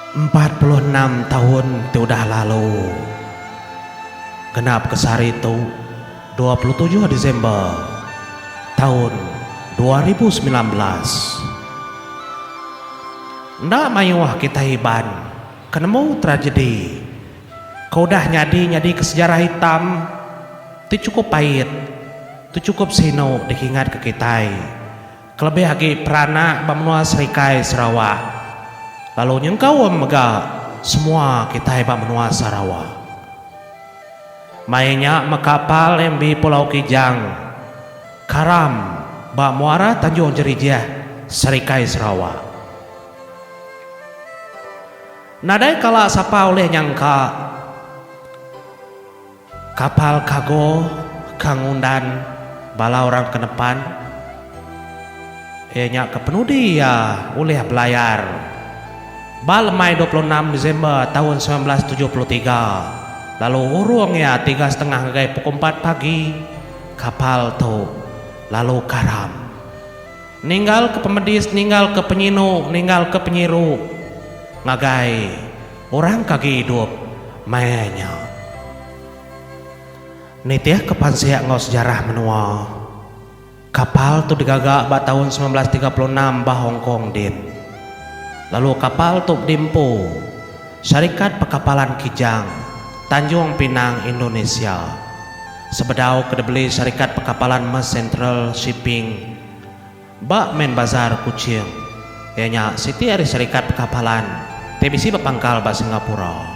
46 taun ti udah lalu, genap ke sehari tu 27 Disember taun 2019. Enda mayuh kitai Iban ke nemu tragedi ke udah nyadi nyadika sejarah hitam ti chukup pait, ti chukup sinu dikingatka kitai. Kelebih agi peranak ba menua Serikai Sarawak lalu nyengkaum mega semua kitai ba menua Sarawak. Maya nya meh kapal MB Pulau Kijang karam ba Muara Tanjung Jerijih Serikai Sarawak. Nadai kala sapa ulih nyangka Kapal kargo ke ngundan bala orang ke nepan iya nya ke penudi iya ulih belayar ba lemai 26 Disember taun 1973 lalu urung iya tiga setengah ngagai pukul empat pagi kapal tu lalu karam ninggal ke pemedis ninggal ke penyinu ninggal ke penyiru ngagai Orang ke agi idup maya nya. Nitihka pansik enggau sejarah menua, kapal tu digaga ba taun 1936 ba Hong Kong din. Lalu kapal tu diempu Syarikat Perkapalan Kijang, Tanjung Pinang, Indonesia, sebedau ke dibeli Syarikat Perkapalan Merz Central Shipping Ba Main Bazaar Kuching, iya nya siti ari serikat pekapalan ti bisi bepangkal ba Singapura.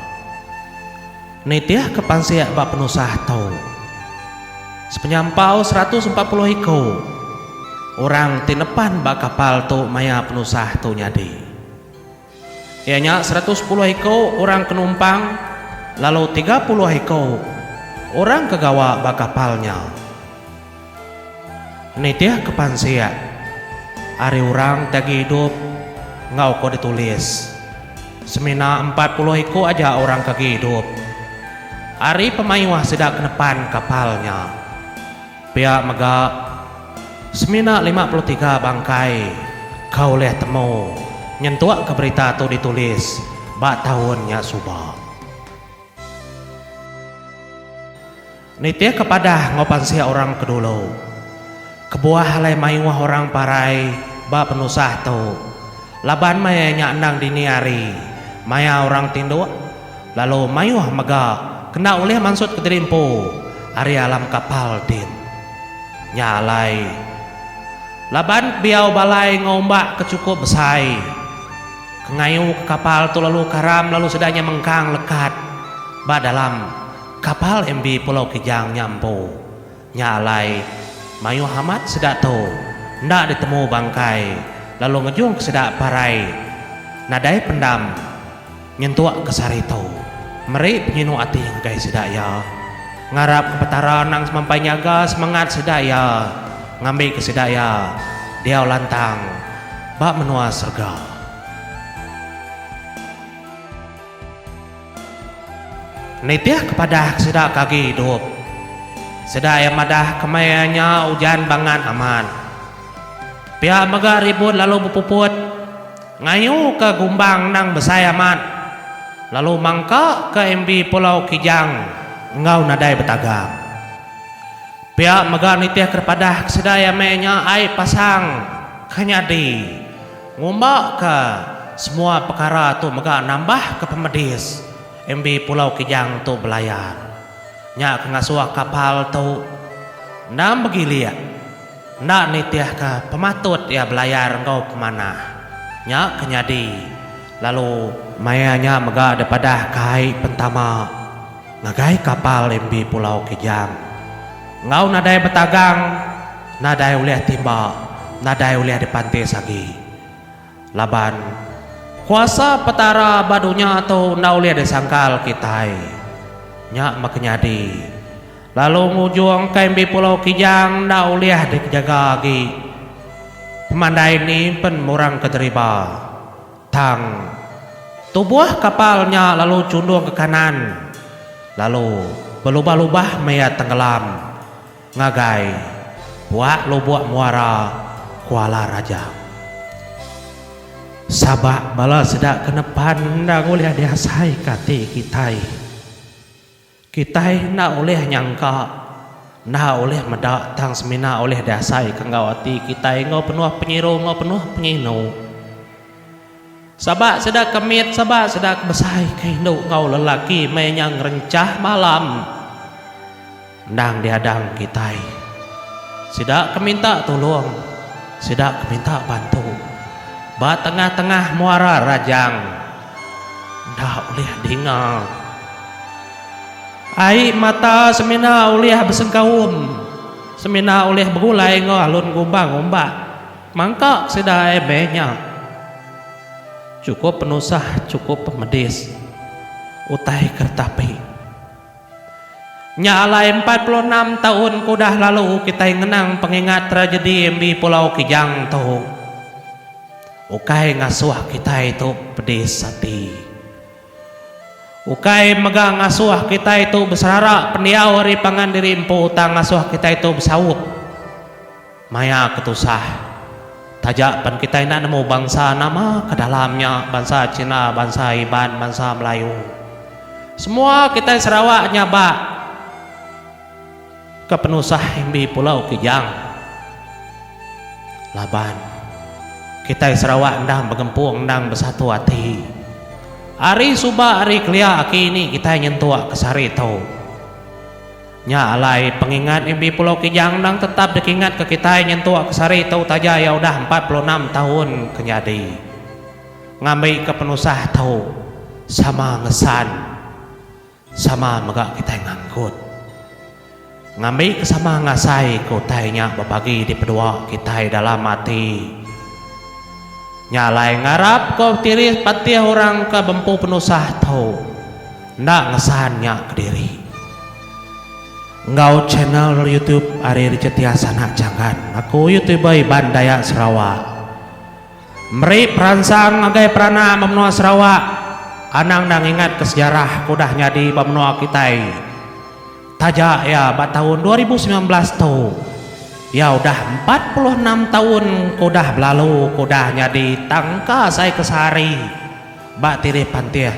Nitihka pansik ba penusah tu, sepenyampau 140 iku orang ti nepan ba kapal tu maya penusah tu nyadi. Iya nya 110 iku orang ke numpang lalu 30 iku orang ke gawa ba kapal nya. Nitihka pansik ari orang ti agi idup enggau ko ditulis, semina 40 iku aja orang ke agi idup ari pemayuh sida ke nepan kapal nya. Pia mega, semina 53 bangkai ke ulih temu nyentukka berita tu ditulis ba taun nya suba. Nitihka padah enggau pansik orang ke dulu, kebuah alai mayuh orang parai ba penusah tu laban maya nya endang dini hari maya orang tinduk lalu mayuh mega kena ulih mansutka diri empu ari alam kapal din. Nya alai, laban biau balai enggau umbak ke chukup besai ke ngayuka kapal tu lalu karam lalu sida nya mengkang lekat ba dalam Kapal MB Pulau Kijang nya empu. Nya alai, mayuh amat sida tu enda ditemu bangkai lalu ngejungka sida parai nadai pendam nyentuk ke sehari tu. Meri penyinu ati ngagai sida iya. Ngarapka Petara endang semampai nyaga semengat sida iya ngambika sida iya diau lantang ba menua serega. Nitih ke padah sida ke agi idup, sida iya madah ke maya nya ujan bangat amat. Pia mega ribut lalu bepuput ngayuka gumbang endang besai amat lalu mangka ke MB Pulau Kijang enggau nadai betagang. Pia mega nitih ke padah sida iya maya nya ai pasang ke nyadi. Ngumba ke semua pekara tu mega nambah ke pemedis MB Pulau Kijang tu belayar. Nya ke ngasuh kapal tu endang begilik enda nitih ke pematut iya belayar enggau pemanah. Nya ke nyadi lalu maya nya mega dipadah ke ai pentama ngagai kapal MB Pulau Kijang enggau nadai betagang. Nadai ulih timba, nadai ulih dipantis agi. Laban, kuasa Petara ba dunya tu enda ulih disangkal kitai. Nya meh ke nyadi. Lalu ngujungka MB Pulau Kijang enda ulih dijaga agi. Pemandai ni pen orang ke deriba. Tang, tubuh kapal nya lalu chundung ke kanan, lalu belubah-lubah meh iya tenggelam. Ngagai puak Lubuk Muara Kuala Rajang. Sabak bala sida ke nepan endang ulih diasaika ati kitai. Kitai enda ulih nyangka, enda ulih meda tang semina ulih diasaika enggau ati kitai enggau penuh penyiru enggau penuh penyinu. Sabak sida ke mit, sabak sida ke besai, ke indu enggau lelaki meh nya ngerenchah malam endang diadang kitai. Sida ke minta tulung, sida ke minta bantu ba tengah-tengah muara Rajang enda ulih dinga. Ai mata semina ulih besengkaum, semina ulih begulai enggau alun gumbang umbak. Mangka sida ai meh nya. Chukup penusah chukup pemedis utai ke retapi. Nya alai 46 taun ke udah lalu kitai ngenang pengingat tragedi MB Pulau Kijang tu. Ukai ngasuh kitai tu pedis ati. Ukai mega ngasuh kitai tu beserara pendiau ari pangan diri empu tang ngasuh kitai tu besaup. Maya ke tusah, taja pen kitai enda nemu bansa nama ke dalam nya, bansa Cina, bansa Iban, bansa Melayu. Semua kitai Sarawak nya ba ke penusah MB Pulau Kijang. Laban kitai Sarawak endang begempung endang besatu ati. Ari suba ari kelia aki ini kitai nyentuk ke sehari tu. Nya alai, pengingat MB Pulau Kijang endang tetap dikingatka kitai nyentuk ke sehari tu taja iya udah 46 taun ke nyadi. Ngambika penusah tu sama ngesan, sama mega kitai ngangkut. Ngambika sama ngasaika utai nya bebagi dipedua kitai dalam ati. Nya alai ngarapka tiris patih orang ke bempu penusah tu enda ngesan nya kediri. Enggau channel YouTube ari Richard Tias Anak Janggan, aku YouTuber Iban Dayak Sarawak meri peransang ngagai peranak ba menua Sarawak anang enda ngingatka sejarah ke udah nyadi ba menua kitai. Taja iya ba taun 2019 tu, iya udah 46 taun ke udah belalu ke udah nyadi tangka asai ke sehari ba tirih pantih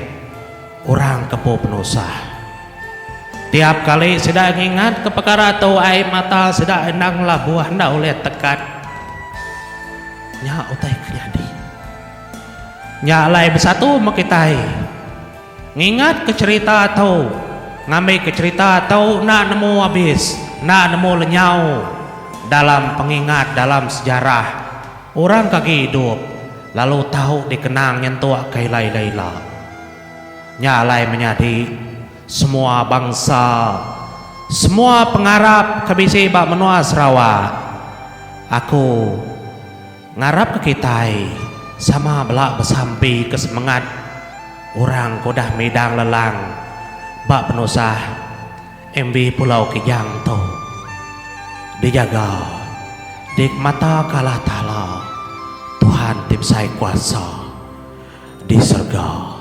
orang ke empu penusah. Tiap kali sida ngingatka pekara tu ai mata sida endang labuh enda ulih tekat. Nya utai ke nyadi. Nya alai besatu meh kitai. Ngingatka cherita tu, ngambika cherita tu enda nemu abis, enda nemu lenyau dalam pengingat dalam sejarah orang ke agi idup lalu tau dikenang nyentuk ke ila-ila-ila. Nya alai menyadi, semua bansa, semua pengarap ke bisi ba menua Sarawak, aku Ngarapka kitai sama bela besampi ke semengat orang ke udah midang lelang ba penusah MV Pulau Kijang tu dijaga dikemataka Allah Taala Tuhan ti besai kuasa di serega.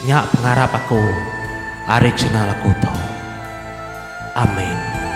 Nya pengarap aku ari channel aku tu. Amin.